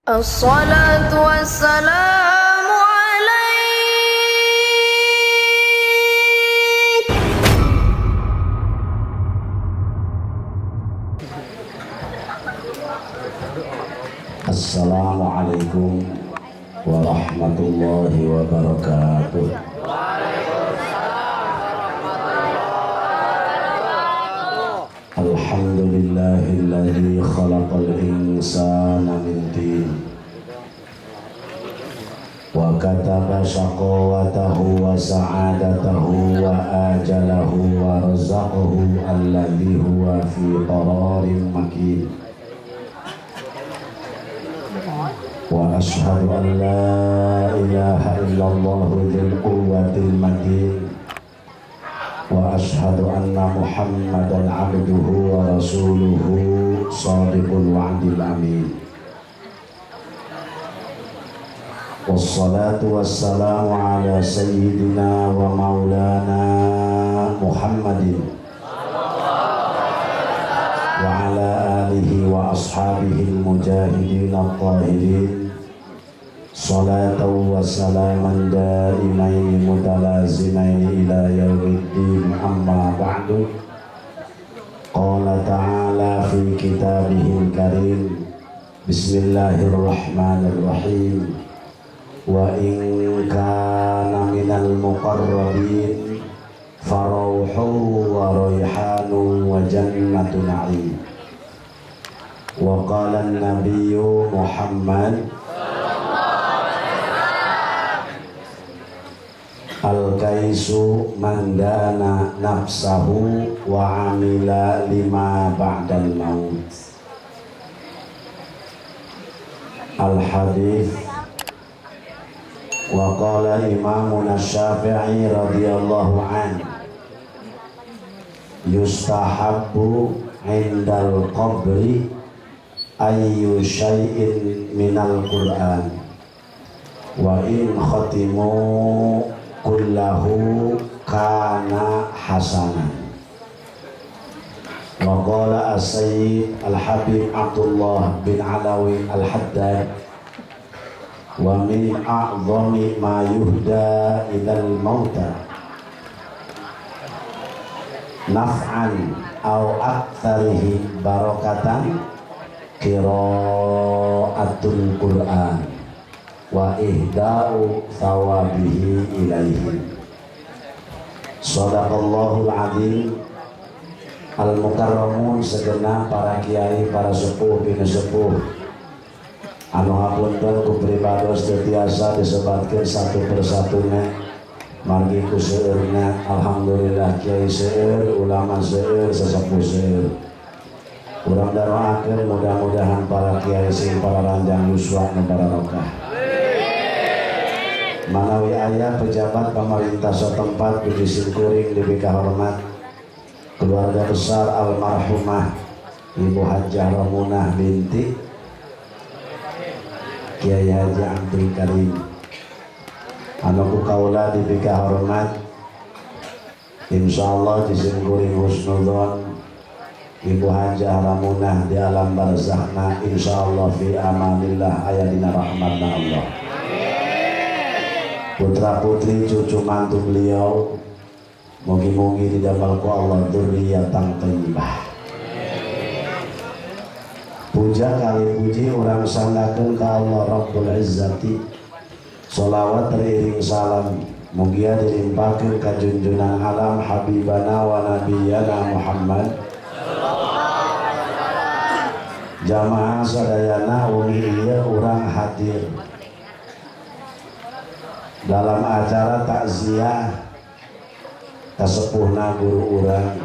الصلاة والسلام عليك. Assalamualaikum warahmatullahi wabarakatuh. Alhamdulillahilladzi khalaqal insana min tin wa kataba syaqawatahu wa sa'adatahu wa ajalahu wa razaqahu alladzi huwa fi qararin makin. Wa ashhadu an la ilaha illallah dzul quwwatil matin wa ashhadu anna Muhammadan abduhu wa rasuluhu sadiqul wa'dil amin. Wassalatu wassalamu ala sayyidina wa maulana Muhammadin wa ala alihi wa ashabihi al-mujahidin al-tahirin salatan wa salaman daimaini mutalazimaini ila yaumiddin, amma ba'du. Qala ta'ala fi kitabihil karim, bismillahirrahmanirrahim, wa in kana minal muqarrabin farauhu wa raihanu wa jannatu na'im. Wa qala an-nabiyyu Muhammad, al-kaisu man dana nafsahu wa amila lima ba'dal maut. Al-hadith. Wa qala imamuna Syafi'i radhiyallahu an, yustahabbu indal qabri ayyu syai'in minal Qur'an wa in khatimu kullahu kana hasanan. Wa qala as-sayyid al-habib Abdullah bin Alawi al-Haddad, wa min a'zami ma yuhda ilal mauta naf'an aw aktsarihi barakatan qiraatul Qur'an wa ihda'u thawabihi ilaihi. Sadaqallahul azim. Al mukarramun, segenap para kiai, para sepuh pinisepuh, anu hapunten ku pribados teu tiasa disebatkeun satu persatuna margi ku seueurna. Alhamdulillah, kiai seueur, ulama seueur, sesepuh seueur. Urang doakeun mudah-mudahan para kiai sing para ranjang yuswa nu barokah. Manawi aya pejabat pemerintah setempat, puji simkuring dipikahormat keluarga besar almarhumah Ibu Hajah Romunah binti Kiai Haji Abdul Karim, anu ku kaula dipikahormat, insyaallah disimkuring husnudzon Ibu Hajah Ramunah di alam barzakhna insyaallah fi amanillah, aya dina rahmatna Allah. Putra putri, cucu mantu beliau mugi-mugi didamel ku Allah dzurriyyatan thayyibah. Puja kali puji urang sanggakeun ka Allah Rabbul Izzati. Solawat teriring salam mugia dilimpahkeun ka junjunan alam, habibana wa nabiyana Muhammad. Jamaah sadayana, wengi ieu urang hadir dalam acara takziah kasepuhna guru urang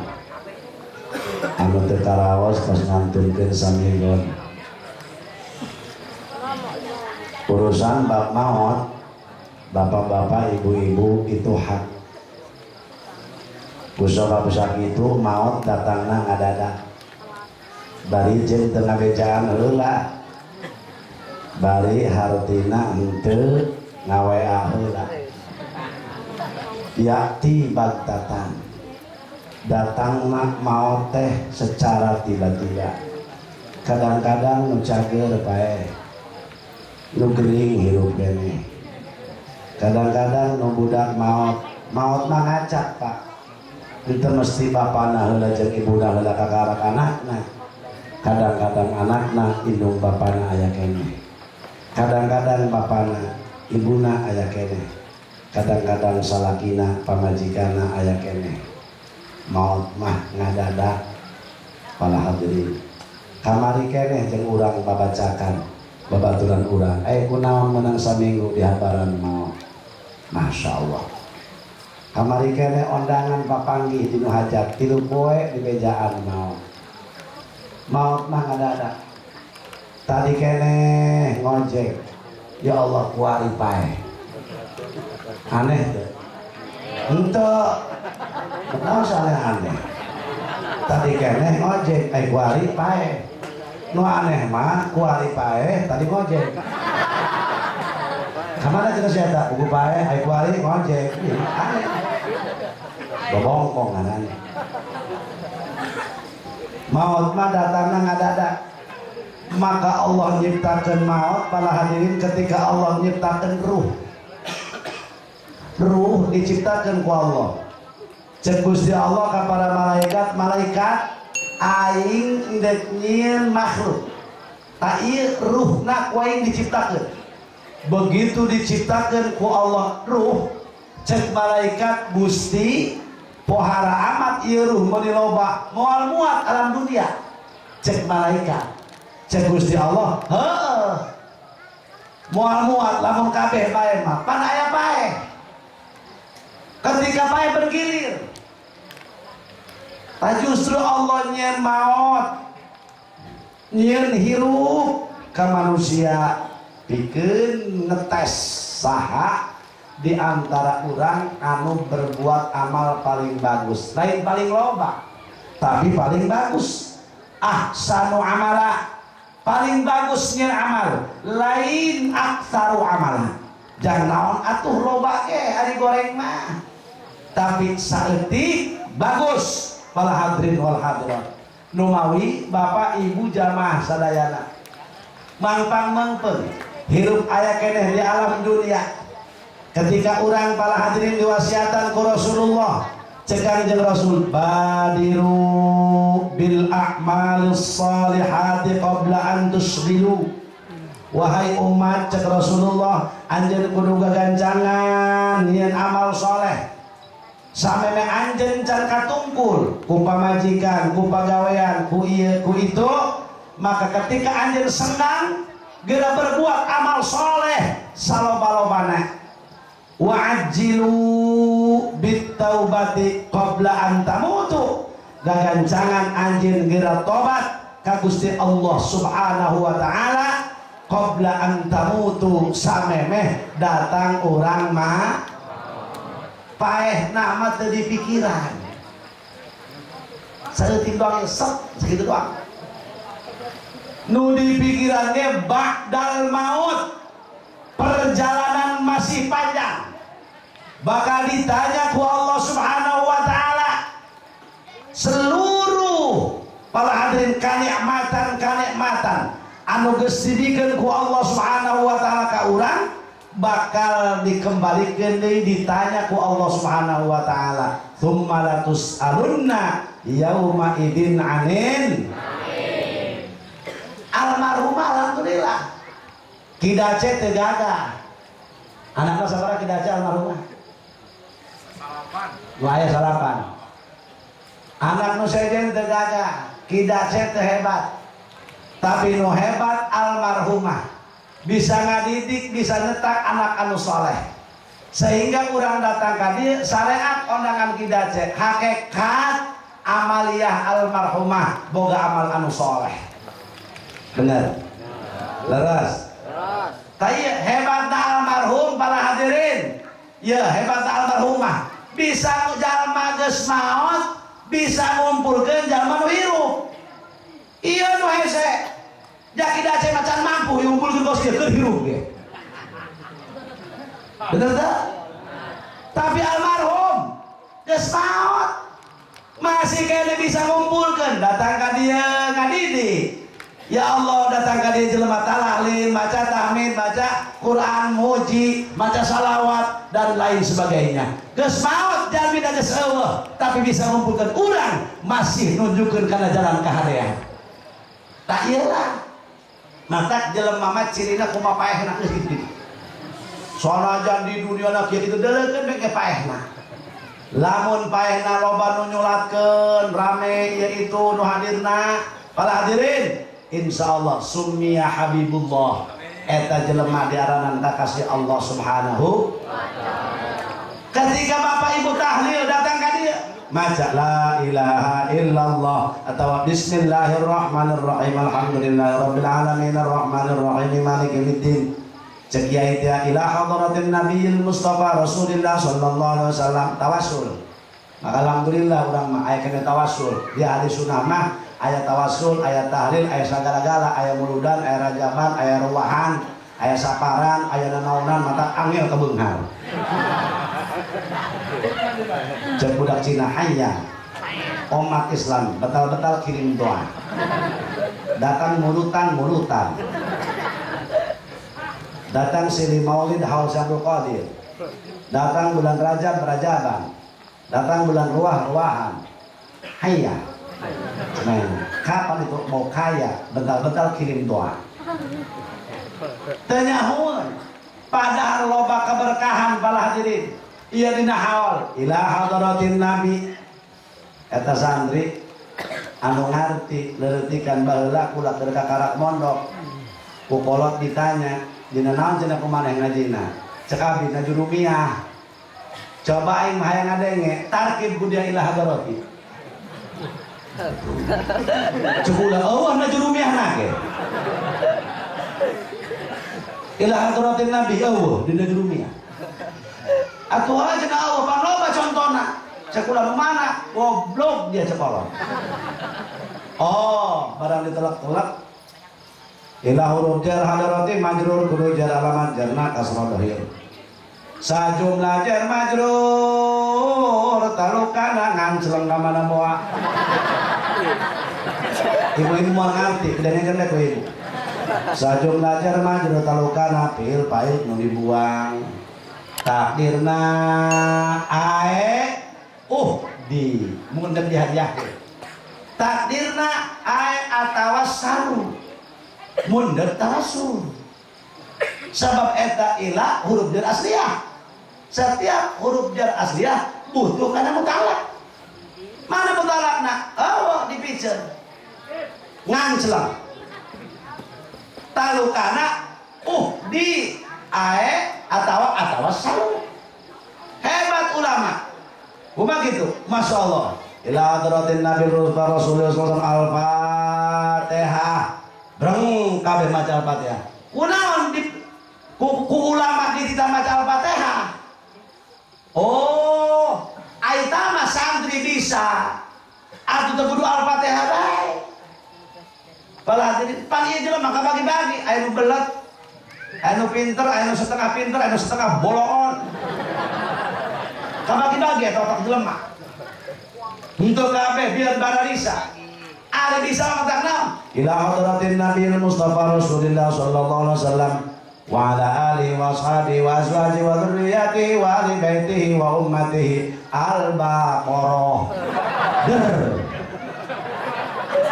anu teu karaos pas ngantunkeun saminggon. Urusan bab maut, bapak-bapak, ibu-ibu, itu hak. Kusabab sakitu maut datangna ngadadak, bari jeung teu ngabejaan heula, bari hartina henteu nga-WA heula. Ya'ti bagtatan, datangna maut teh secara tiba-tiba. Kadang-kadang nu cager paeh. Nu gering hirup keneh. Kadang-kadang nu budak maot, maot mah ngacak, Pak. Itu mesti bapana heula jeung ibuna heula kakarak anakna. Kadang-kadang anakna indung bapana aya keneh. Kadang-kadang bapana ibuna aya keneh. Kadang-kadang salakina pamajikana aya keneh. Maot mah ngadadak, para hadirin. Kamari keneh jeung urang babacakan babaturan urang. Kunaon menang saminggu di habaran maot. Masya Allah. Kamari keneh ondangan papanggih di nu hajat 3 poe di bejaan maot. Maot mah ngadadak. Tadi keneh ngojek. Ya Allah, kuari paeh. Aneh teu? Henteu. Kunaon salah aneh? Tadi keneh ngojek, kuari paeh. Nu aneh mah kuari paeh tadi ngojek. Kamana cenah sia eta? Buku paeh, kuari ngojek. Ih, aneh. Bobongkong aneh. Maut mah datangna ngadadak. Maka Allah nyiptakeun maut, para hadirin, ketika Allah nyiptakeun ruh. Ruh diciptakeun ku Allah. Cek Gusti Allah ka para malaikat, malaikat, aing ndek nyieun makhluk. Ta ieu ruhna ku aing diciptakeun. Begitu diciptakeun ku Allah ruh, cek malaikat, Gusti, pohara amat ieu ruh meuni loba, moal muat alam dunia. Cek malaikat. Cek Gusti Allah, heueuh. Moal muat lamun kabeh bae mah, pan aya paeh. Ketika paeh bergilir, ta justru Allah nyieun maot, nyieun hirup ka manusia pikeun ngetes saha di antara urang anu berbuat amal paling bagus. Lain paling loba, tapi paling bagus. Ahsanu amala, paling bagusnya amal, lain aktsaru amala. Jangan naon atuh loba ge ari goreng mah, tapi saeutik bagus. Para hadirin wal hadirat, numawi bapak ibu jamaah sadayana mangpang mengpeng hirup aya keneh di alam dunia. Ketika urang, para hadirin, diwasiatan ku Rasulullah, cek Kangjeng Rasul, badiru bil a'malis salihati qabla an tusghilu. Wahai umat, cek Rasulullah, anjeun kudu gagancangan nyieun amal soleh sameme anjeun can katungkul ku pamajikan, ku pagawean, ku ieu ku itu. Maka ketika anjeun senggang, geura berbuat amal soleh saloba-lobana. Wa'ajjilu bitaubati qabla an tamutu, gagancangan anjeun geura tobat ka Gusti Allah Subhanahu wa taala, qabla an tamutu, samemeh datang urang mah. Paeh nama teu di pikiran, saeutik doang, sok sakitu doang nu di pikirannya. Ba'dal maut, perjalanan masih panjang, bakal ditanya ku Allah Subhanahu wa taala seluruh, para hadirin, kanikmatan kanikmatan anu geus dibikeun ku Allah Subhanahu wa taala ka urang bakal dikembalikan deui, ditanya ku Allah Subhanahu wa taala. Tsumma latus'alunna yauma idzin anin. Almarhumah alhamdulillah Ki Dace teu gagah. Anakna sabaraha Ki Dace almarhumah? Salapan. Nu aya salapan. Anak nu sejen teu gagah, Ki Dace teu hebat, tapi nu hebat almarhumah, bisa ngadidik, bisa nyetak anak anu soleh, sehingga urang datang ka dieu syariat ondangan Ki Dace, hakikat amaliyah almarhumah boga amal anu soleh. Bener, leres? Tapi hebatna almarhum, para hadirin, ya hebatna almarhumah bisa jalma geus maot bisa ngumpulkeun jalma nu hirup. Ieu nu hese Jaki Dace macan mampu ngumpulkeun kos kieu keur hirup ge. Bener tak? Tapi almarhum geus maot masih kene bisa ngumpulkeun, datang ka dieu ngadidik. Ya Allah, datang ka dieu jelema tahlil, maca tahmid, maca Quran, muji, maca salawat dan lain sebagainya. Geus maot jalmi da geus eueuh, tapi bisa ngumpulkeun urang, masih nunjukkeun kana jalan kahadean. Tak ieu lah. Matak jelema mah cirina kumaha paehna, geus kitu. Sanajan di dunia na kieu kitu, deuleukeun bae ke paehna. Lamun paehna loba nu nyulatkeun, rame ieu itu nu hadirna, para hadirin, insyaallah summiya Habibullah, eta jelema diaranan kasih Allah Subhanahu. Ketika bapak ibu tahlil datang ka dieu, maca la ilaha illallah atau bismillahirrahmanirrahim, alhamdulillahirabbil alamin arrahmanirrahim maliki yaumiddin, cek kiai teh ila hadratin nabiyil mustafa rasulillah sallallahu alaihi wasallam, tawasul. Maka alhamdulillah urang mah aya kena tawasul di ahli sunnah mah, aya tawasul, aya tahlil, aya sagala-gala, aya muludan, aya rajaban, aya ruwahan, aya saparan, aya nanaonan, mata angel kebeunghar. Cek budak Cina, hayya, umat Islam betal-betal kirim doa, datang mulutan mulutan, datang sili maulid haul Syabdul Qadir, datang bulan Rajab rajaban, datang bulan ruah ruahan. Hayya. Nah, kapan itu mau kaya bental-bental kirim doa? Teu, padahal loba keberkahan, para hadirin. Iya, dina haul ila hadratin nabi, eta santri anu ngarti leuletikan baheula kula keur kakarak mondok, ku kolot ditanya, "Dina naon cenah ku maneh ngajina?" Cek abdi, "Najurumiyah." Coba aing mah hayang ngadenge tarkib ku dia ila hadrati. Cek ulah eueuh najurumiyah na ge. Ila hadratin nabi eueuh di najurumiyah. Atuh aja cenah eueuh, pan loba contona. Cek ulah, "Nu mana?" "Goblok dia," cek kolot. Oh, barang ditelak-telak ila huruf jar hadrati majrur kudu jar alamat jarna kasrah dohir. Sajumlah jar majrur talukana nganceleng ka mana moa. Ibu-ibu mau ngerti, kedangan kan ku ibu. Sajumlah jar majrur talukana fiil fa'il nu dibuang. Takdirna ae di mun dihadiahkeun. Takdirna ae atawa saru mundur tawasul, sabab eta ila huruf jar asliyah. Setiap huruf jar asliyah butuh kana mutalak. Mana mutalakna? Oh, dipiceun ngancelang talukana di ae atawa atawa saru. Hebat ulama kumaha gitu, masya Allah. Ila hadratin nabi rasulullah sallallahu al-fatihah, breng kabeh maca al-fatihah. Kunaon di ku ulama dititah maca al-fatihah? Oh, aita mah santri bisa atuh, teu kudu al-fatihah bae. Para hadirin, pan ieu jelema maka bagi-bagi, aya nu belet, aya nu pinter, aya nu setengah pinter, aya nu setengah boloon. Kabagi-bagi eta otak jelema. Untuk kabeh biar bararisa. Ada bisa mah naon? Ila hadratin Nabi Mustafa Rasulullah sallallahu alaihi wasallam wa ala alihi wa ashabihi wa azwajihi wa dzurriyyatihi wa ahli baitihi wa ummatihi al-Baqarah. Der.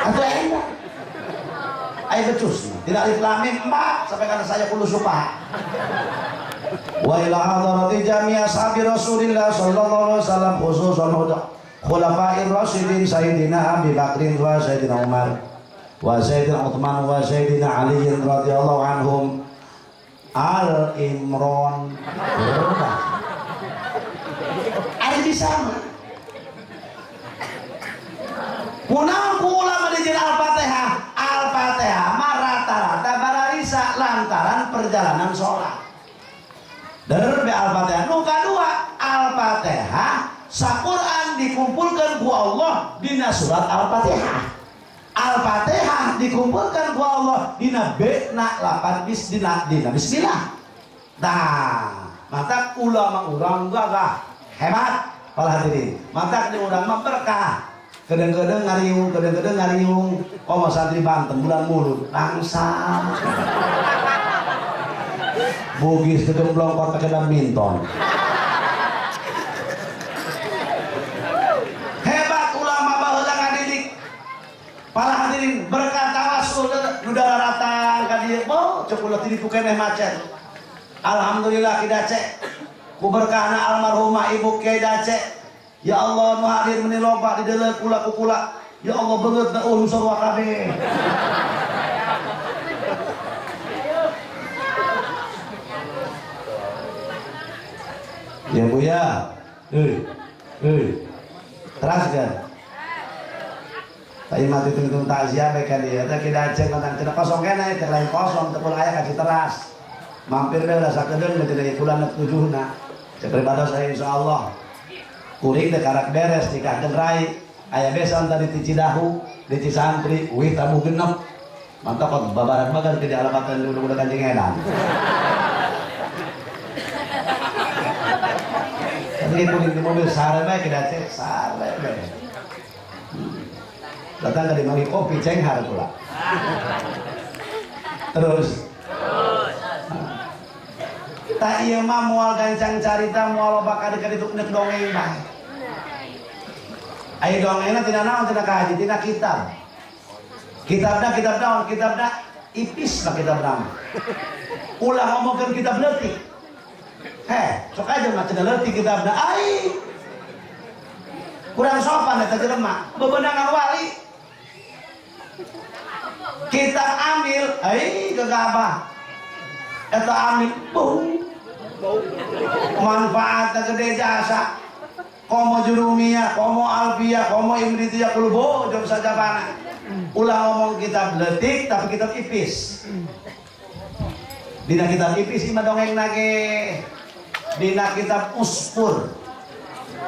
Atau enak. Ayo becus. Tidak alif lam mim empat sampai karena saya kudu suka. Wa ila hadrati jami' ashabi Rasulillah sallallahu alaihi wasallam, khususan khulafair rasyidin Sayyidina Abi Bakrin wa Sayyidina Umar wa Sayyidina Uthman wa Sayyidina Ali radhiyallahu anhum, Al Imran. Ada di sana. Kunaon ku ulama di Al-Fatihah? Al-Fatihah mah rata-rata bararisa lantaran perjalanan sholat. Derbe Al-Fatihah. Nu kadua, Al-Fatihah saquran dikumpulkan ku Allah dina surat Al-Fatihah. Al-Fatihah dikumpulkan ku Allah dina B na lapan bis dina dina bismillah. Nah, maka ulama urang gagah hebat, para hadirin. Maka di urang mah berkah. Kadang-kadang ngariung, kadang-kadang ngariung. Oh, santri Banten bulan Mulud bangsa. Bugis kegemblong kok pakai badminton. Hebat ulama baheula ngadidik. Para hadirin berkah tawasul nu daratang ka dieu. Oh, cek ulah ti ditu keneh macet. Alhamdulillah Ki Dace. Ku berkahna almarhumah Ibu Kiai Dace. Ya Allah nu hadir meni loba di deuleu kula ku kula. Ya Allah beungeut na eueuh sarua kabeh. Ya Bu ya. Teras kan? Tapi mati hitung takziah bae ka dieu. Teh Ki Dace tentang cenah kosong keneh, teh lain kosong teu aya ka Citeras. Mampir bae ulah sakedeung teh dina bulan tujuhna. Cek pribadi saya insyaallah. Kuring teh karak beres nikahkeun rai. Aya besan tadi ti Cidahu, di Cisantri, wih tamu genep. Mantap kok babaran bagar ti dialamatan dulu udah kanjeng edan. Tapi kuring di mobil sare bae Ki Dace, sare bae. Datang ke dimari kopi cenghar pula. Terus. Tak ieu mah moal gancang carita moal loba kade-kade itu nek dongeng bae. Ai dongengna tina naon tina kahaji tina kitab. Kitabna kitab naon kitabna ipis lah kitab naon. Ulah ngomongkeun kitab leutik. Heh, sok aja mah cenah leutik kitabna. Ai kurang sopan eta jelema, bebenangan wali. Kitab amil, ai gegabah. Eta amil, bau. Manfaatna gede jasa. Komo jurumiyah, komo alfiyah, komo imritiyah kulubo jom sajabana. Ulah ngomong kitab leutik tapi kitab ipis. Dina kitab ipis imah dongeng nage. Dina kitab uspur.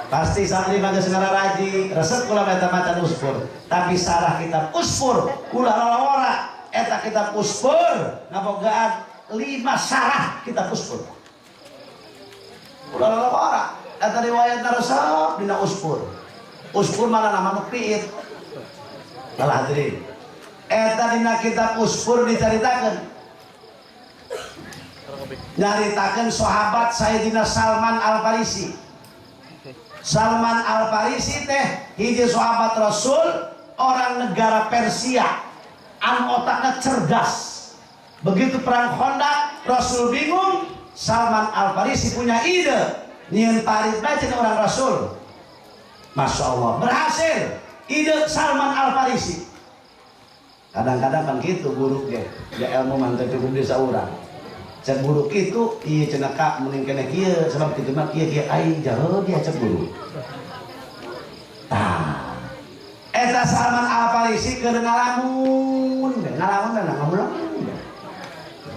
Pasti santri mah geus ngararaji, resep kula eta macan uspur. Tapi sarah kitab uspur, ulah lalawara eta kitab uspur ngabogaan 5 sarah kitab uspur. Ulah lalawara eta riwayatna resep dina uspur. Uspur mana nama nu piit. Salah hadirin. Eta dina kitab uspur dicaritakeun. Nyaritakeun sahabat Sayyidina Salman Al-Farisi. Salman Al-Farisi teh hiji sahabat Rasul, orang negara Persia. Anu otakna cerdas. Begitu perang Khandaq, Rasul bingung, Salman Al-Farisi punya ide nyieun parit bae cenah orang Rasul. Masya Allah, berhasil ide Salman Al-Farisi. Kadang-kadang kan gitu guru ge, ya ilmu mah teu cukup di saurang. Cek guru kitu, ieu cenah ka mending keneh kieu, sebab kitu mah kieu kieu aing jauh dia cek guru. Tah. Eta Salman Al-Farisi keur ngalamun, ngalamun dan ngalamun.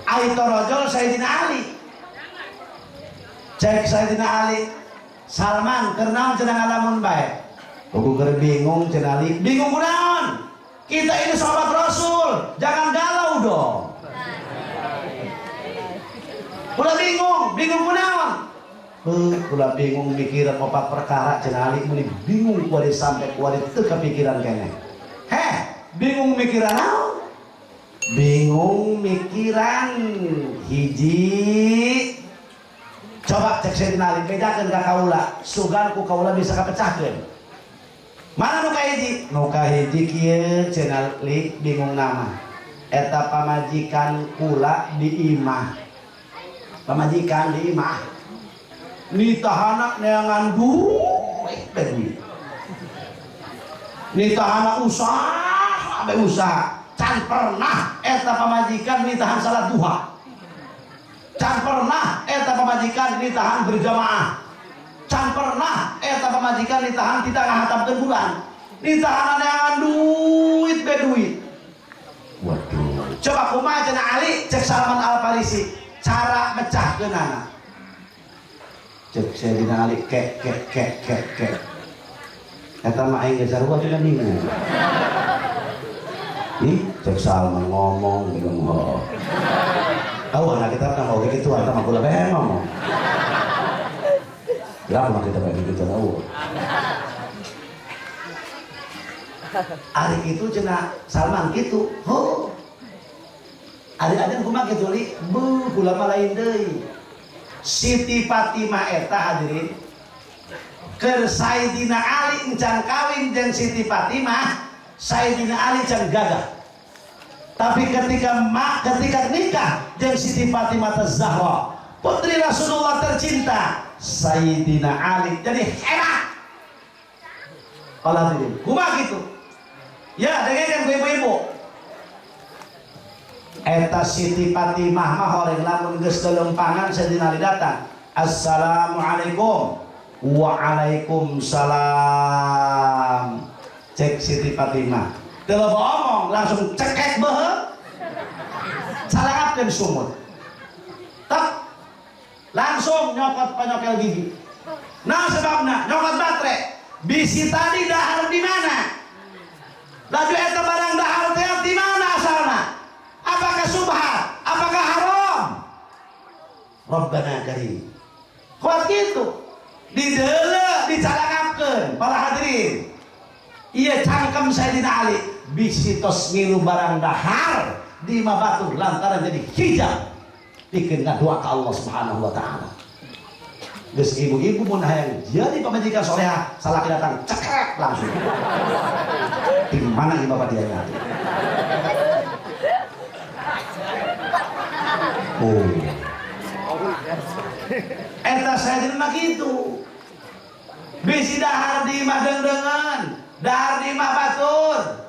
Ai torojol Sayyidina Ali. Cek Sayyidina Ali, Salman keur naon cenah ngalamun bae? Kuku keur bingung cenah Ali, bingung kunaon? Kita ini sahabat Rasul, jangan galau dong. Ulah bingung, bingung kunaon? Heuh, ulah bingung mikiran opat perkara cenah Ali meni bingung kuari sampai kuari teu kepikiran keneh. Heh, bingung mikiran naon? Bingung mikiran hiji. Coba cek Sayyidina Ali bedakeun ka kaula, sugan ku kaula bisa kapecahkeun. Mana nu kahiji? Nu kahiji kieu cenah Ali bingung nama. Eta pamajikan kula di imah. Pamajikan di imah. Nitahana neangan duit bae duit. Nitahana usaha bae usaha. Can pernah eta pamajikan nitahan salat duha. Can pernah eta pamajikan nitahan berjamaah. Can pernah eta pamajikan nitahan tidak ngahatamkeun bulan. Nitahan neangan duit bae duit. Waduh. Coba kumaha cenah Ali cek Salman Al-Farisi cara mecahkeunana. Cek Sayyidina Ali kek kek kek kek kek. Eta mah aing geus sarua cenah bingung. Ih, cek Salman ngomong bingung ho. Tahu anak kita kan mau gitu atau mah kula bae ngomong. Kenapa mah kita bae gitu tahu. Ari kitu cenah Salman kitu. Ho. Ari aden kumaha kitu li? Bu, kula mah lain deui. Siti Fatimah eta hadirin keur Sayyidina Ali encan kawin jeung Siti Fatimah, Sayyidina Ali can gagah. Tapi ketika nikah jeung Siti Fatimah Zahra, putri Rasulullah tercinta, Sayyidina Ali jadi hebat. Kalau hadirin, kumaha gitu? Ya, dengarkan ku ibu-ibu. Eta Siti Fatimah mah horeng lamun geus lelempangan Sayyidina Ali datang. Assalamualaikum. Waalaikumsalam. Cek Siti Fatimah. Teu loba omong langsung cekek beuheung. Calangapkeun sumut. Tak langsung nyokot panyokel gigi. Nah sebabna nyokot baterai. Bisi tadi dahar di mana? Laju eta barang dahar teh di mana asalna? Apakah subhat? Apakah haram? Rabbana karim. Kuat gitu. Dideuleu, dicalangapkeun para hadirin. Iya cangkem Sayyidina Ali bisi tos ngilu barang dahar di imah batur lantaran jadi hijab pikeun ngadoa ka Allah Subhanahu wa taala. Geus ibu-ibu mun hayang jadi pamajikan soleha, salaki datang cekrek langsung. Di mana ibu bapak dia nyatu? Oh. Eta Sayyidina mah kitu. Bisi dahar di imah deungdeungan, dahar di imah batur.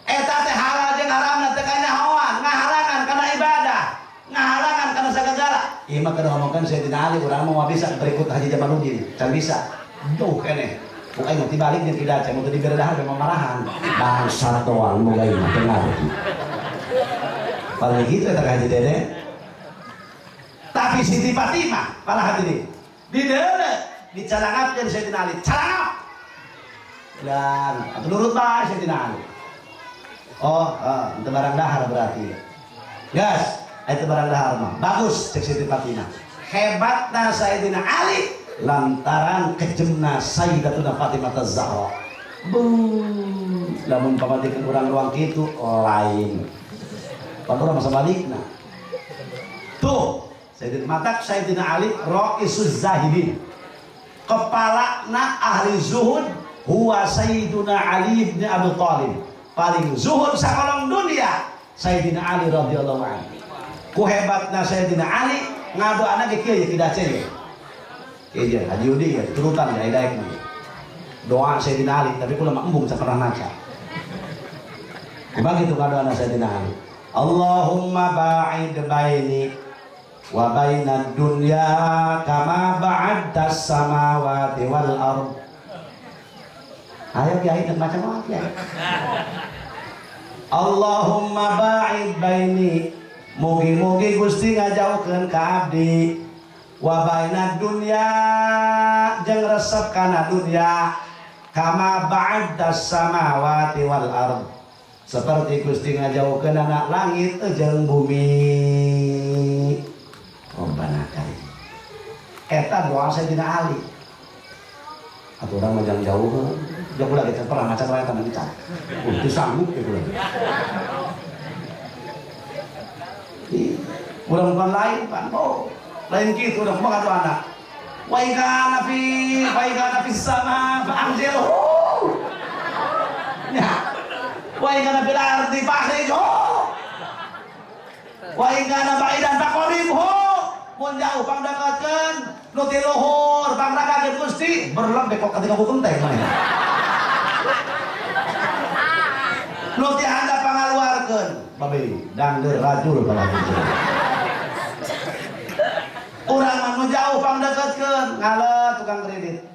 Eta teh halal jeung haramna teh kanyahoan, ngahalangan kana ibadah, ngahalangan kana sagala. Ieu mah keur ngomongkeun Sayyidina Ali, urang mah bisa berikut Haji Jamaluddin, can bisa. Jauh keneh. Ku aing mah tibalik jeung tidak can mun teu dibere dahar memang marahan. Bangsat doang boga ieu mah teu ngarti. Paling gitu eta ka Haji Dede. Tapi Siti Fatimah, para hadirin, dideuleu, dicalangapkeun Sayyidina Ali, calangap. Dan atuh nurut bae Sayyidina Ali. Oh, itu barang dahar berarti. Gas, itu barang dahar mah. Bagus cek Siti Fatimah. Hebatna Sayyidina Ali lantaran kejemna Sayyidatuna Fatimah Az-Zahra. Bu, lamun pamajikan urang ruang kitu lain. Pan urang masa balikna. Tuh, Sayyidina Matak Sayyidina Ali Raisuz Zahidin. Kepalana ahli zuhud huwa Sayyiduna Ali bin Abi Thalib. Paling zuhud sakolong dunia Sayyidina Ali radhiyallahu anhu. Ku hebatna Sayyidina Ali ngadoana ge kieu ye tidak ce ye. Kieu je Haji Yudi ya turutan ya daek mah. Doa Sayyidina Ali tapi kula mah embung can pernah maca. Kumaha kitu ngadoana Sayyidina Ali? Allahumma ba'id baini wa bainad dunya kama ba'adtas samawati wal ard. Ayo kiai dan macam apa kiai? Allahumma ba'id baini, mugi-mugi Gusti ngajauhkeun ka abdi wa bainad dunya jeung resep kana dunya kama ba'adtas samawati wal ard, seperti Gusti ngajauhkeun anak langit jeung bumi. Rabbana karim. Eta doa Sayyidina Ali. Atuh urang mah jangan jauh. Jauh lagi can pernah maca wae teman kita. Teu sanggup ya kula. Ih, urang bukan lain pan. Oh, lain kitu urang mah kadu anak. Wa in kana fi wa in kana fi sama fa anzilhu. Ya. Wa in kana fil ardi fa akhrijhu. Wa in kana ba'idan fa qaribhu. Mun jauh pangdekatkeun, nu ti luhur pangragakeun Gusti, berlem bekok ketika hukum teh mah. Nu ti handap pangaluarkeun, babe dangdeur rajul pada kitu. Urang mah nu jauh pangdekatkeun, ngalet tukang kredit.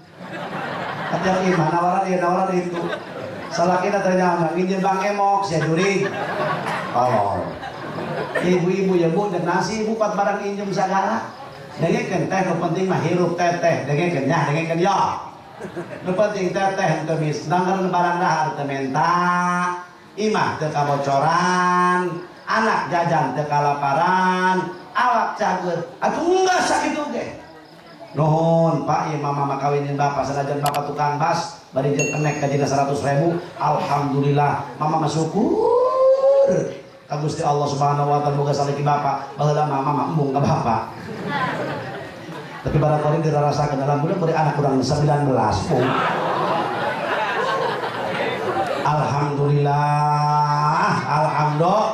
Katiap imah nawaran ieu nawaran itu. Salakina teh nyaho nginjem bank emok sia jurig. Tolol. Ibu-ibu ya bu dan nasi ibu pat barang injem sagala. Dengekeun teh nu penting mah hirup teteh, dengekeun nya, dengekeun ya. Nu penting teteh teu mis nanggar barang dahar teu menta, imah teu kabocoran, anak jajan teu kalaparan, awak cager. Atuh enggak sakitu ge. Nuhun Pak, ieu mama mah kawinin bapak sanajan bapak tukang bas bari jeung kenek gajina 100.000. Alhamdulillah mama mah syukur ka Gusti Allah Subhanahu wa taala boga salaki bapak. Baheula mama mah embung ka bapak. Tapi barangkali dirarasakeun alhamdulillah beri anak kurang 19 pung. Alhamdulillah, alhamdulillah.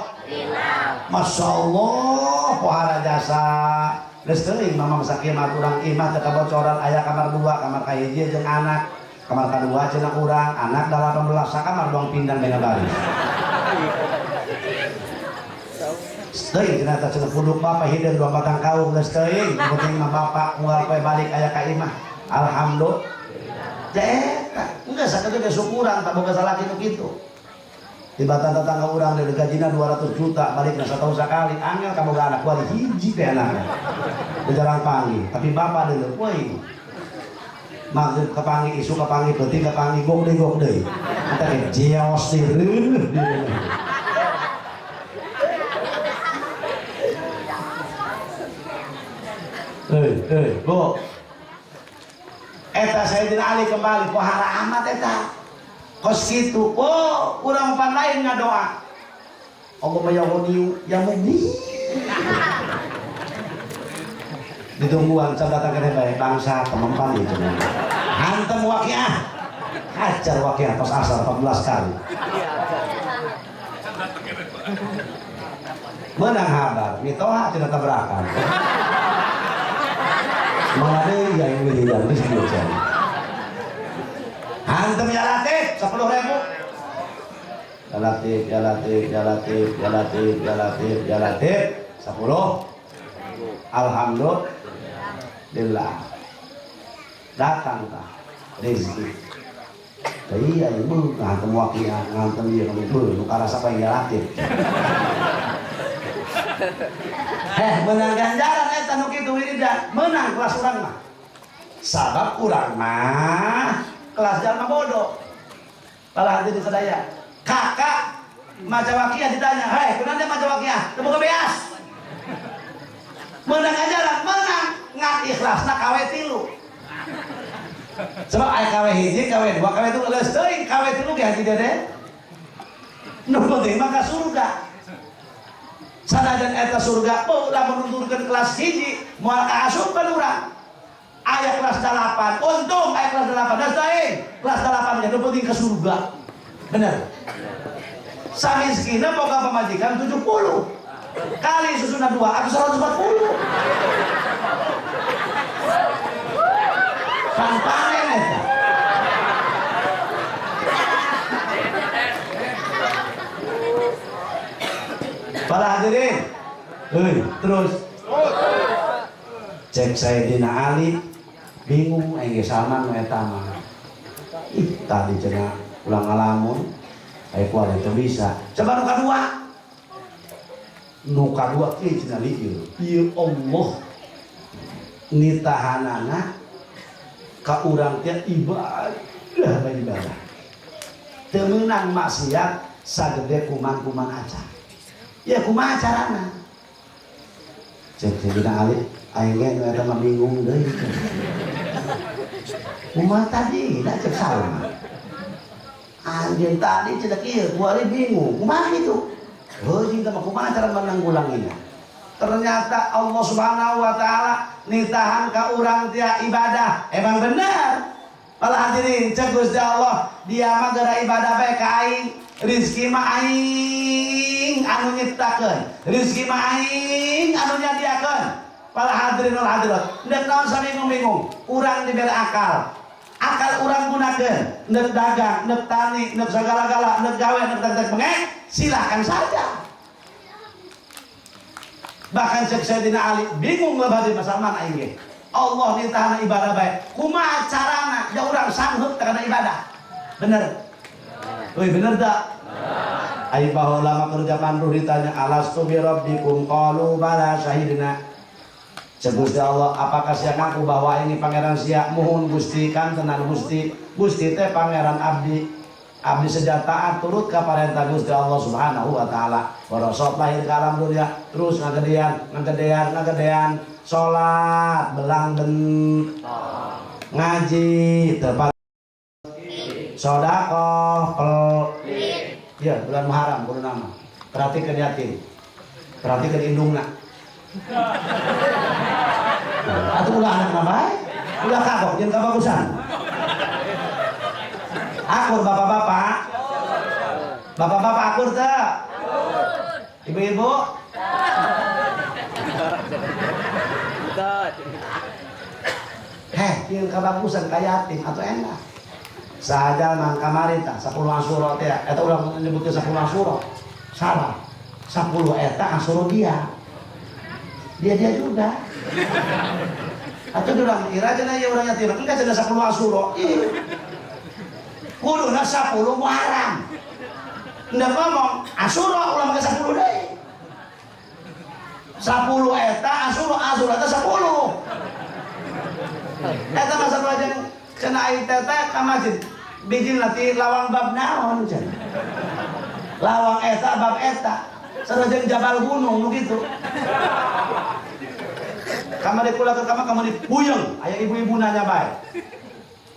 Masya Allah, pohara jasa. Geus teuing mama masak imah urang imah teu kabocoran aya kamar 2, kamar kahiji jeung anak, kamar kadua cenah urang, anak 18 sakamar doang pindah bena baris. Teuing cenah teh cenah punduk bapak hideung dua batang kaum geus teuing, penting mah bapak unggal poe balik aya ka imah. Alhamdulillah. Eta geus sakitu ge syukuran tak boga salaki nu kitu. Tibatan tetangga urang dari gajina 200 juta balikna satahun sakali angel kaboga anak wali hiji teh anakna. Jarang panggil, tapi bapak deuleu euy. Maghrib kapanggih, isuk kapanggih, peuting kapanggih, gok deui gok deui. Eta ge jeos deui reuh deui. Hei, hei, Bu. Eta Sayyidina Ali kembali pohara amat eta. Kos kitu, oh, urang pan lain ngadoa. Allahumma ya ghaniyu ya mughni. Ditungguan can datang keneh bae bangsa temempan ieu cenah. Hantem waqiah. Hajar waqiah tos asar 14 kali. Menang habar, mitoha cenah tabrakan. Malah deui yang wiridan geus kieu cenah. Hantem ya Latif 10.000. Ya Latif, ya Latif, ya Latif, ya Latif, ya Latif, ya Latif 10. Alhamdulillah. Datang tah rezeki. Iya ibu ngantem wakiah, ngantem ieu beuh nu karasa pa ya Latif. Heh, menang ganjaran eta nu kitu wiridan, menang kelas urang mah. Sabab urang mah kelas jalma bodoh. Para hadirin sadaya, kakak maca wakiah ditanya, "Hei, kunaon dia maca wakiah?" Teu boga beas. Menang ganjaran, menang ngan ikhlasna kawe 3. Sebab aya kawe hiji, kawe 2, kawe 3 geus teuing, kawe 3 ge haji dede. Nu penting mah ka surga. Sanajan eta surga beuh lamun nunturkeun kelas hiji moal kaasupkeun urang. Aya kelas 8, untung aya kelas 8, geus teuing kelas 8 ge nu penting ke surga. Bener. Samiskina boga pamajikan 70. Kali susuna 2 atau 140. Pan panen eta. Para hadirin, hei, terus cek Sayyidina Ali bingung aing ge Salman nu eta mah. Ih, tadi cenah ulang ngalamun, aya kuari teu bisa. Coba nu kadua. Nu kadua kieu cenah lieu. Ieu Allah nitahanana ka urang teh ibadah bae ibadah. Teu meunang maksiat sagede kuman-kuman acan. Ya kumaha carana? Cek Sayyidina Ali, aing ge nu eta mah bingung deui. Kumaha tadi? Da cek Salman. Anjeun tadi cenah kieu, kuari bingung. Kumaha kitu? Heuh jeung teh mah kumaha cara menanggulanginya? Ternyata Allah Subhanahu wa taala nitahan ka urang tia ibadah. Emang bener. Para hadirin, cek Gusti Allah, dia mah gara ibadah bae ka aing, rizki mah aing anu nyiptakeun, rizki mah aing anu nyadiakeun. Para hadirin wal hadirat, ndek naon sabingung-bingung, urang dibere akal. Akal urang gunakeun, ndek dagang, ndek tani, ndek sagala-gala, ndek gawe, ndek tek bengek, silahkan saja. Bahkan cek Sayyidina Ali bingung lebah di Salman aing ge. Allah nitahna ibadah bae. Kumaha carana ya urang sanggup kana ibadah? Bener. Woi bener tak? Ai baheula mah keur zaman ruh ditanya alastu bi rabbikum qalu bala syahidna. Cek Gusti Allah, apakah sia ngaku bahwa ini pangeran sia? Muhun Gusti kan tenan Gusti. Gusti teh pangeran abdi. Abdi sejataan turut ka parentah Gusti Allah Subhanahu wa taala. Borosot lahir ke alam dunia terus ngagedean, ngagedean, ngagedean, salat belang ben ngaji tepat sedekah pel. Ya, bulan Muharram kudu nama. Perhatikan yatim. Perhatikan indungna. Atuh ulah anak mah bae. Ulah kagok jeung kabagusan. Akur bapak-bapak. Bapak-bapak akur teu? Ibu-ibu? Heh, jeung kabagusan ka yatim atuh enak. Sahaja mang kamari tah 10 Asyura teh eta urang nyebutkeun 10 Asyura. Salah. 10 eta Asyura dia. Dia juga. Atuh urang kira cenah ieu urang yatim, engke cenah 10 Asyura. Ih. Kuduna 10 Muharram. Ndak ngomong Asyura ulah make 10 deui. 10 eta Asyura, Asyura eta 10. Eta mah sarua jeung cenah ai teteh ka masjid. Bijil nanti lawang bab naon cenah. Lawang eta bab eta. Sarua jeung Jabal Gunung nu kitu. Kamari kula ke kamar kamari puyeng aya ibu-ibu nanya bae.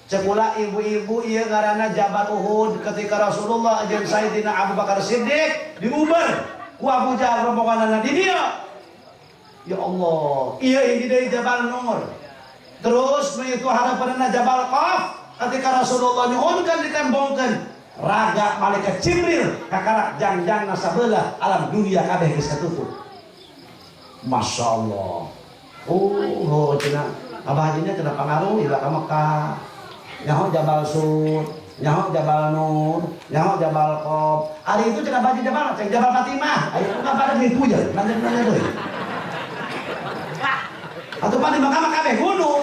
Cek kula ibu-ibu ieu ngaranna Jabal Uhud ketika Rasulullah jeung Sayyidina Abu Bakar Siddiq diuber ku Abu Jahal rombonganna di dieu. Ya Allah, ieu hiji deui Jabal Nur. Terus nu itu harapanna Jabal Qaf ketika Rasulullah nyuhunkeun ditembongkeun raga malaikat Jibril kakarak jangjangna sabelah alam dunia kabeh geus katutup. Masya Allah. Oh, cenah abah hajinya cenah pangaruh ieu ka Mekah. Nyaho Jabal Sur, nyaho Jabal Nur, nyaho Jabal Qaf. Ari itu cenah baju Jabal, cek Jabal Fatimah. Ayo mah pada duit puja, nanya-nanya deui. Atuh pan di Mekah mah kabeh gunung.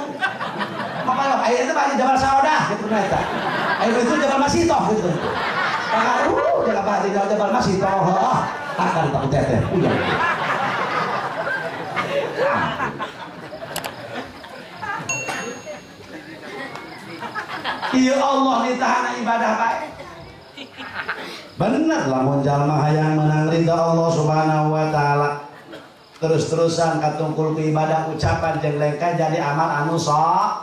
Maka aya itu baju Jabal Saudah gitu na eta. Aya itu Jabal Masitoh gitu. Pangaruh cenah baju Jabal Masitoh, heeh. Takkan tak teteh puja. Ya Allah ditahan ibadah baik. Bener lamun jalma hayang menang ridha Allah Subhanahu wa taala. Terus-terusan katungkul ku ibadah ucapan jeung lengkah jadi amal anu sok.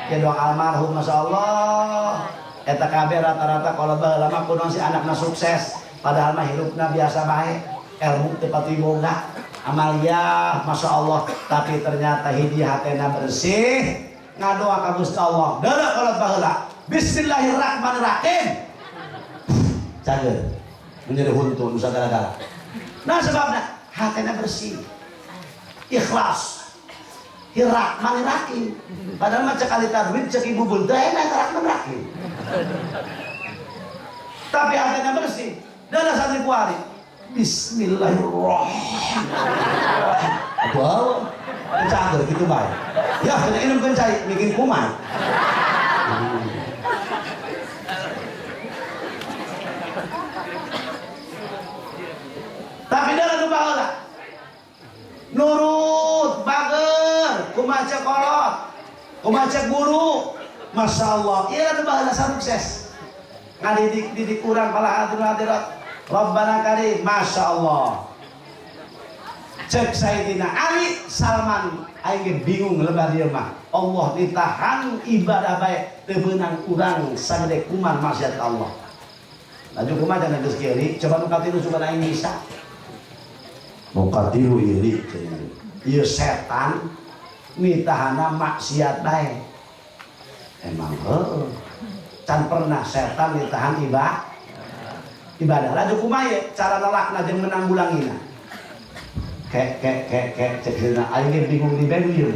Ya doa almarhum masyaallah. Eta kabeh rata-rata kalau baheula mah kunaon si anakna sukses padahal mah hirupna biasa bae, ilmu teu pati boga, amaliyah masyaallah, tapi ternyata hiji hatena bersih. Ngadoa ka Gusti Allah. Deuleu kolot baheula. Bismillahirrahmanirrahim. Cager. Menjadi huntu nu sagala-gala. Nah sebabna hatena bersih. Ikhlas. Hirrahmanirrahim. Padahal mah cek ahli tajwid cek ibu bun teh enak Rahmanirrahim. Tapi hatena bersih. Deuleu santri kuari. Bismillahirrahmanirrahim. Wow. Cager gitu bae. Ya, kena minum kencai, bikin kuman. Tapi dalam nu baheula nurut, bager, kumaha cek kolot, kumaha cek guru. Masya Allah, ieu nu baheula sukses. Ngadidik-didik urang pala hadirin hadirat. Rabbana karim, Masya Allah. Cek Sayyidina Ali Salman aing ge bingung lebar dieu mah. Allah ditahan ibadah bae teu meunang urang sagede kuman maksiat Allah. Laju kumaha cenah geus kieu coba nu katilu sugan aing bisa. Nu katilu ieu li cenah. Ieu setan mitahana maksiat bae. Emang heueuh. Can pernah setan ditahan ibadah. Laju kumaha ye cara nolakna jeung menanggulangina. Kek kek kek kek cek dina aing ge bingung di beng ieu.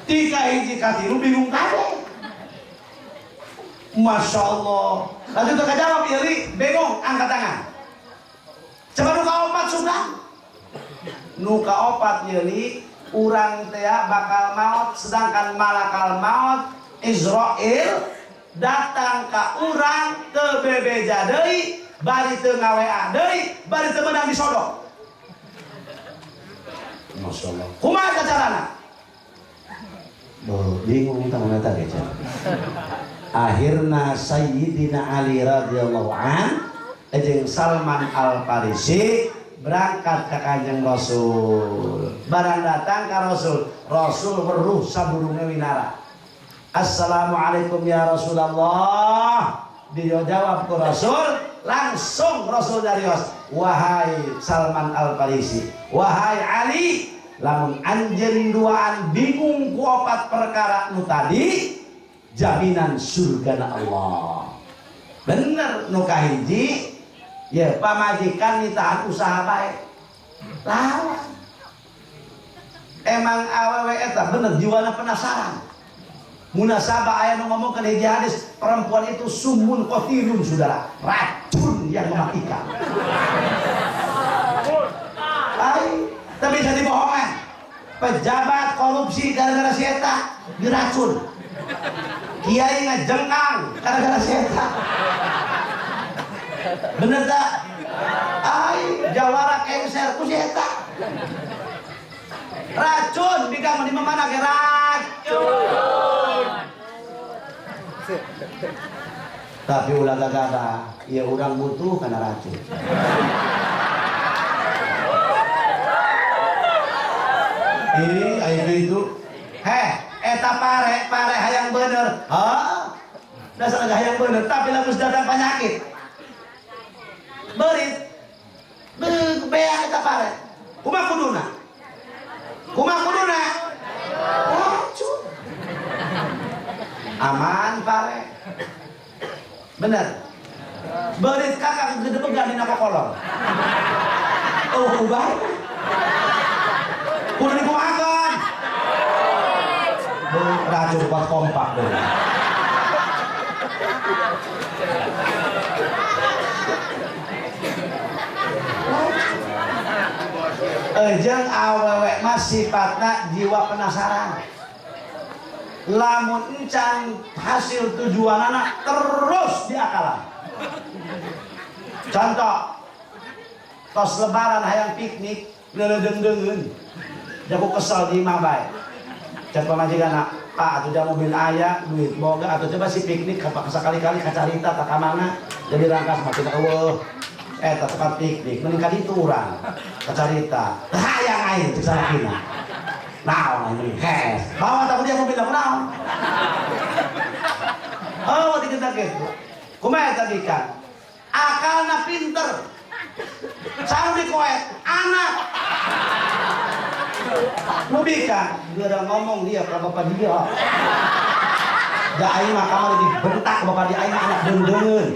Tiga hiji katilu bingung kabeh. Masya Allah. Lanjut ke jawab ieu li, bingung angkat tangan. Coba nu kaopat sudah. Nu kaopat ieu li urang teh bakal maot sedangkan malakal maot Israel datang ka urang teu bebeja deui, bari teu ngawea deui, bari teu meunang disodok. Masya Allah. Kumaha carana? Duh, bingung tah mun eta ge cenah. Akhirna Sayyidina Ali radhiyallahu an jeung Salman Al Farisi berangkat ke Kanjeng Rasul. Barang datang ke Rasul, Rasul weruh sadurunge winara. Assalamualaikum ya Rasulullah. Dia jawab ke Rasul, langsung Rasul darios, wahai Salman Al Farisi, wahai Ali, lamun anjeun duaan bingung ku opat perkara nu tadi, jaminan surgana Allah. Bener nu kahiji, ya pamajikan ditahan usaha baik. Lawan. Emang awewe eta bener jiwana penasaran. Munasabah aya nu ngomongkeun hiji hadis, perempuan itu sumun qatilun, saudara, racun yang mematikan. Ai, tapi jadi bohongan. Pejabat korupsi gara-gara si eta diracun. Kiai ngajengkang gara-gara si eta. Bener tak? Ai, jawara kengser ku si eta. Racun bikang di mana ge racun. Tapi ulah gagabah, ya urang butuh kana racun. Ini ayo itu. Heh, eta pare, pare hayang bener. Hah? Dasar hayang bener, tapi lamun datang penyakit. Berit. Beak eta pare. Kumaha kuduna? Kumaha kuduna? Racun. Aman pare. Bener. Berit kakak gedebegan dina kokolor. Oh, ubah. Kudu dikumahakeun. Racun kuat kompak deh. Ejeng awewe mah sifatna jiwa penasaran. Lamun encan hasil tujuanana terus diakalan. Contoh, tos lebaran hayang piknik, leuleudeng-deungeun. Jago kesel di imah bae. Cek pamajikanna, Pak atuh jam mobil aya, duit boga atuh coba si piknik sakali-kali kacarita tak ka mana, jadi rangkas mah kita eueuh. Eta tempat piknik, mending ka ditu urang kacarita. Hayang aing cek salakina. Naon aing mending hes. Bawa tak dia mobil aku naon. Oh, diketak kitu. Kumaha eta bikang? Akalna pinter. Sareng dikoet anak. Nu bikang, dia udah ngomong dia ke bapak dia. Da aing mah kamari dibentak bapak dia aing mah anak deung-deungeun.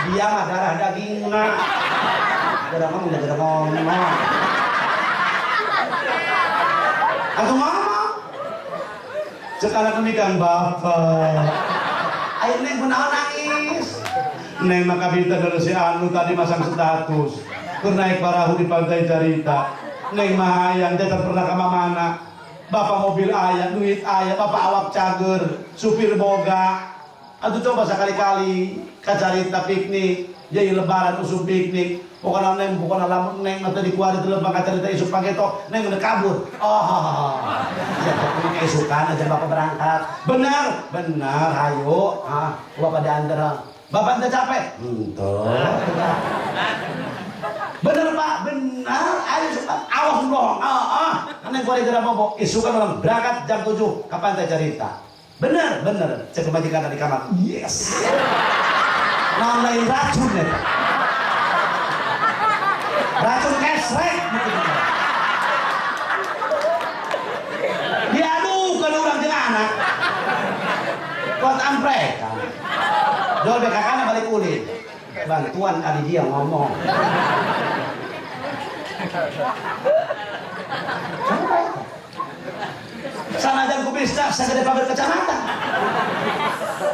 Dia mah darah dagingna. Udah ngomong, udah ngomong. Atau ngomong. Sekarang demikian bapak. Ayo neng kunaon nangis. Neng maka minta dari si Anu tadi masang status. Keur naik parahu di pantai Carita. Neng mah hayang dia tak pernah ke mana. Bapak mobil ayah, duit ayah, bapak awak cager, supir boga. Atuh coba sekali-kali ka Carita piknik, jadi lebaran usum piknik. Pokoknya neng, pokoknya lamun neng atau dikuari di lembang ka Carita isuk pageto, neng udah kabur. Oh, ya pokoknya isukan aja bapak berangkat. Benar, benar, hayo. Ah, bapak diantar. Bapak ente capek? Ente. Bener pak, benar. Ayo suka, awas bohong. Ah, ah. Neng kuari tidak bobo. Isukan orang berangkat jam 7 ke pantai Carita. Bener, bener. Cek pamajikan di kamar. Yes. Nah, lain racun ya. Racun kesrek gitu. Diadu ke orang jeung anak. Kuat amprek. Jual BKK na balik ulin. Bantuan kali dia ngomong. Sanajan ku bisa sagede pamer kecamatan.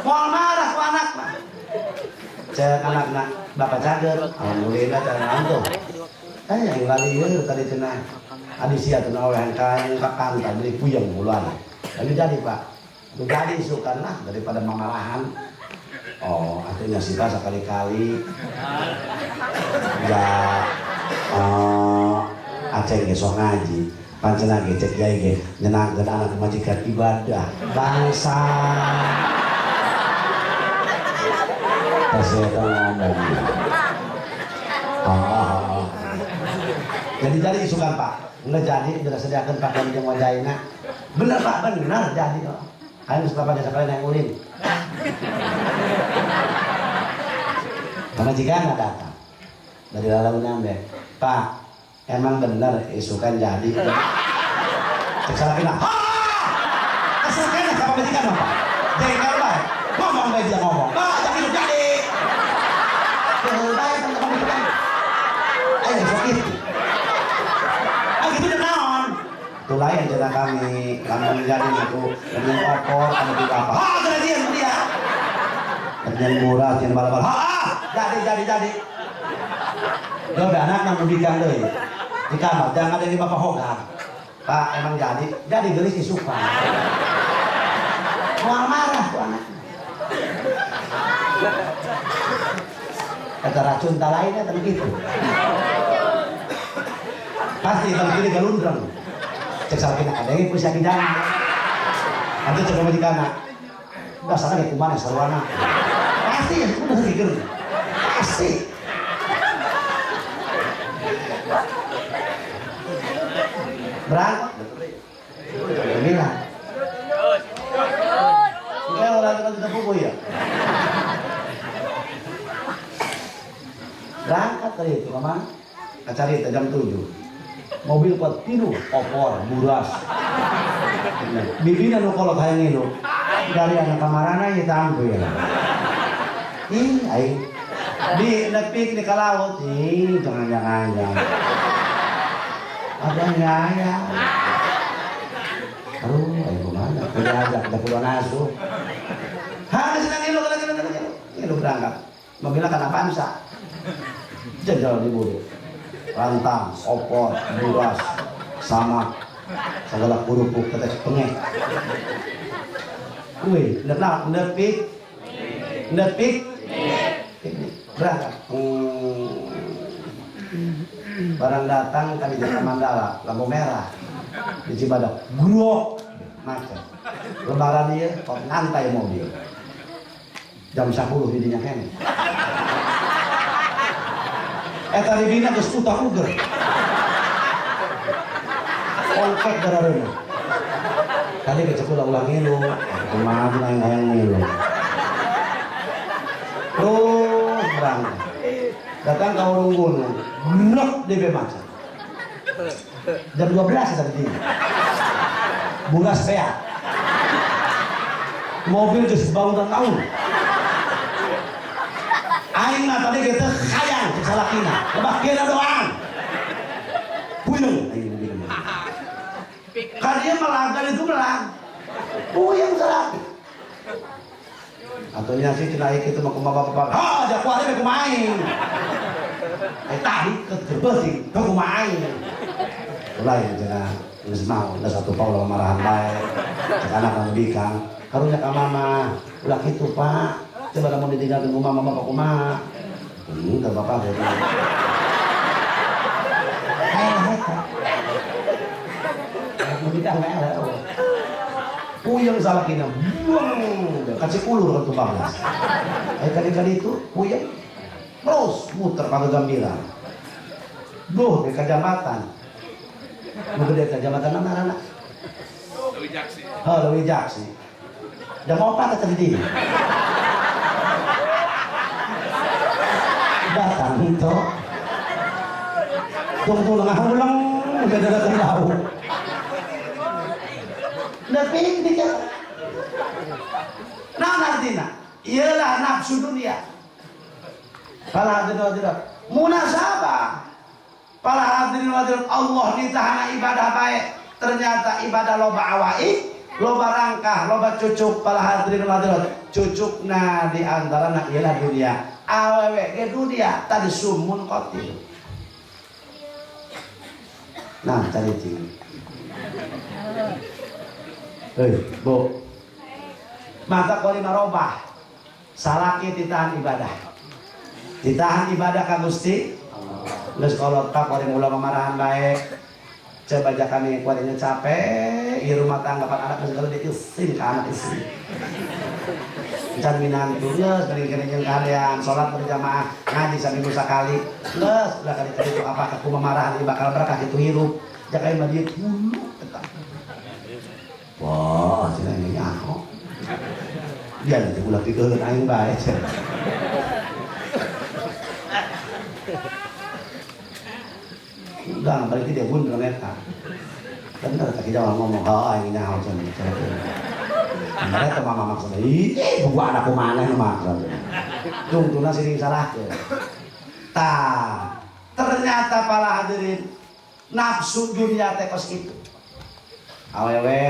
Moal marah ku anak mah. Cek anakna, bapak cager, alhamdulillah jangan antuh. Yang lali ieu tadi cenah. Adi sia cenah oleh kain ka pantai beli puyeng bulan. Lalu jadi Pak. Itu jadi sukan lah daripada mamalahan. Oh, artinya sih Pak sekali-kali. Ya, Aceng ge sok ngaji. Pancena ge cek kiai ge nyenangkeun anak majikan ibadah bangsa. Tas eta ngomong. Ah. Jadi isukan Pak. Enggak jadi, udah sediakan pakaian jeung wajahina. Bener Pak, bener jadi kok. Ayo geus bapak sekali naik ulin. Pamajikan datang. Dari lalaunan deh. Pak, emang bener isukan jadi. Cek salakina. Ha! Asal kena ka pamajikan mah, Pak. Jengkel bae. Ngomong bae dia ngomong. Pak, jadi jadi. Jengkel bae kan pamajikan. Ayo sok gitu. Ah gitu udah naon. Tuh lain cerita kami, lamun jadi itu, dengan opor, kamu tidak apa. Ha, kena dia. Dengan murah, dengan bal-bal. Ha, jadi. Dia udah anak nang bikang deui. Di kamar, jangan ada di bapak hogar. Pak, emang jadi gelis isukan. Mau marah tuh anak. Kata racun tak lainnya tapi gitu. Pasti kalau kiri galundreng. Cek salah kena ada yang punya jangan. Nanti coba di kanan. Udah salah ya kumana sarwana. Pasti ya, udah pikir. Pasti. Berangkat. Bilang. Enggak orang itu tidak buku ya. Berangkat tadi itu kemana? Acara itu jam 7. Mobil kuat tilu, opor, buras. Bibina nu kolot hayang ngilu. Dari anak kamarana ieu tampil. Ih, aing di nepik di kalaut. Ih, jangan-jangan. Ada ya. Aduh, aing kumaha? Kudu ajak da kudu asuh. Ha, geus ngilu, ngilu. Ngilu berangkat. Mobilna kana Avanza. Jajal di buru. Rantang, opor, buras, sama segala kerupuk tetes pengek. Wih, nepik, berangkat. Barang datang kami di Mandala, lampu merah di Cibadak, gruok macet. Lebaran ieu kok ngantai mobil. Jam 10 didinya kene. Eta dibina geus utah uger. Ongkek darareuna. Tadi kecek ulah ngilu, kumaha aing hayang ngilu. Terus berangkat. Datang ke Warung Gunung, grok DP macet. Jam 12 tadi di. Buras beak. Mobil geus bangun tahun. Aing mah tadi kita hayang cek salakina. Lebah kira doang. Puyeng aing begini. Kan dia melanggar itu melang. Puyeng salaki. Atuh nya sih cenah kitu mah kumaha bapak. Ha, ja kuari we kumaha aing. Eh tadi ke gerbeuting, kumaha aing. Ulah ya cenah geus mau da satu paul marahan bae. Cek anak nang bikang, karunya ka mama. Ulah kitu, Pak. Coba kamu ditinggalkan rumah mama bapak kumaha. Enggak bapak gitu. Puyeng salah kina, buang, kasih ulur ke tukang las. Kali-kali itu puyeng, terus muter pada gambira. Duh, di kejamatan. Mau gede kejamatan mana anak? Lewi Jaksi. Oh, Lewi Jaksi. Jam 4 tadi di. Datang itu, tunggu lengah ulang, udah datang tahu. Tapi dia, nah artinya, ialah nafsu dunia. Para hadirin hadirat, munasabah. Para hadirin hadirat, Allah ditahana ibadah baik. Ternyata ibadah loba awai, loba rangkah, loba cucuk. Para hadirin hadirat, cucukna di antara nak ialah dunia. Awewe ke dunia tadi sumun kotil. Nah, cari cing. Hei, Bu. Mata kori marobah. Salaki ditahan ibadah. Ditahan ibadah ka Gusti. Geus kolot ka kori mula mamarahan bae. Coba aja kami kuarinya capek, di rumah tangga pan anak segala diisin ke anak istri. Can minantu geus geuning-geuning jeung kalian salat berjamaah ngaji saminggu sakali. Geus ulah kali itu apa aku memarahan ieu bakal berkah kitu hirup. Jaka mah dieu hulu eta. Wah, cenah ini nyaho. Dia nanti ulah pikeun aing bae cenah. Udah, berarti dia pun bilang eta. Bener kaki jawab ngomong, oh aing nyaho cenah. Mereka mama maksa, ih, buku anakku mana nu maksa. Tungtuna siring salahkeun. Tah, ternyata para hadirin nafsu dunia teh kos kitu. Awewe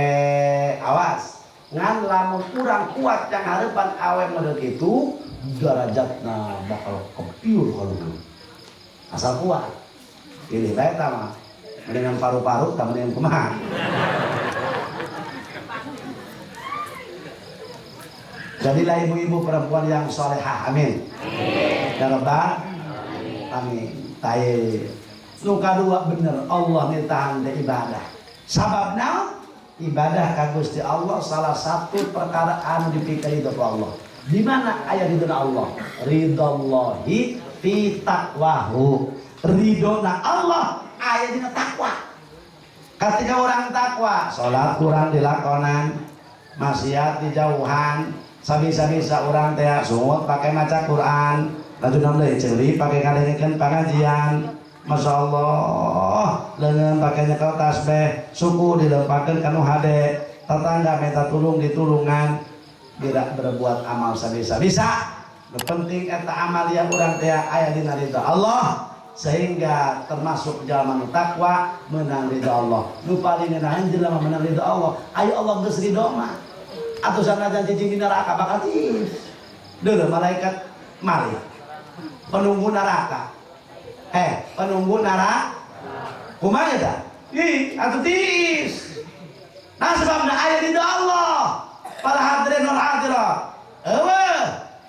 awas, ngan lamun kurang kuat yang harapan awe model kitu, derajatna bakal kepiur kalau asal kuat. Pilih bae tah mah. Mendingan paru-paru tah mendingan kumaha. Jadilah ibu-ibu perempuan yang solehah, amin. Ya Rabbal amin. Taye. Nu kadua bener Allah nitahan de ibadah. Sababna ibadah ka Gusti Allah salah satu perkara anu dipikir ku Allah. Di mana aya ridona Allah? Ridallahi fi taqwahu. Ridona Allah aya dina takwa. Ketika orang takwa, salat kurang dilakonan, maksiat dijauhan, sabisa-bisa orang teh sungut pakai maca Quran, laju deui ceuli pakai ngadengekeun pangajian. Masya Allah, leungeun pakai nyekel tasbih, suku dilempakeun ka nu hade, tetangga minta tulung ditulungan, tidak berbuat amal sabisa-bisa. Nu penting eta amal yang urang teh aya dina ridha Allah, sehingga termasuk jalma nu takwa menang ridha Allah. Nu paling ngeunaheun jelema menang ridha Allah, ayo Allah geus ridho mah. Atuh sanajan cicing di neraka bakal tiis. Deuleu malaikat Malik, penunggu neraka. Penunggu neraka kumaha eta? Ih, atuh tiis. Nah sebabna aya ridho Allah. Para hadirin wal hadirat. Eueuh,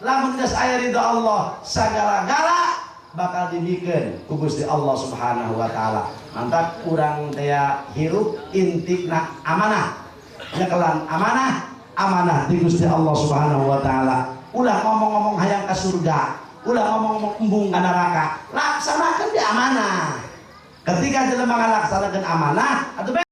lamun geus aya ridho Allah, sagala-gala bakal dibikeun ku Gusti Allah Subhanahu wa taala. Mantap urang teh hirup intina amanah. Nyekelan amanah, amanah di Gusti Allah Subhanahu wa taala. Ulah ngomong-ngomong hayang ka surga, ulah ngomong-ngomong embung ka neraka. Laksanakeun di amanah. Ketika jelema ngalaksanakeun amanah, atuh